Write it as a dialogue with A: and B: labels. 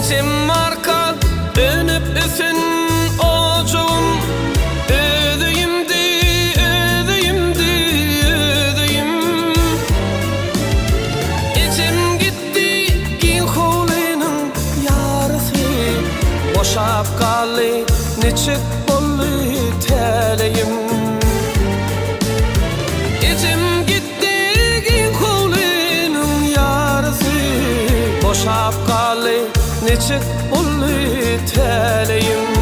A: Ejem barka önüp-ösen ojagym Öz öýümdi, öz öýümdi, öz öýüm. Ejem gitdi, giň howlynyň ýarysy Boşap galdy, niçik boldy täleýim. Ejem gitdi, giň howlynyň ýarysy Boşap galdy, niçik boldy täleýim.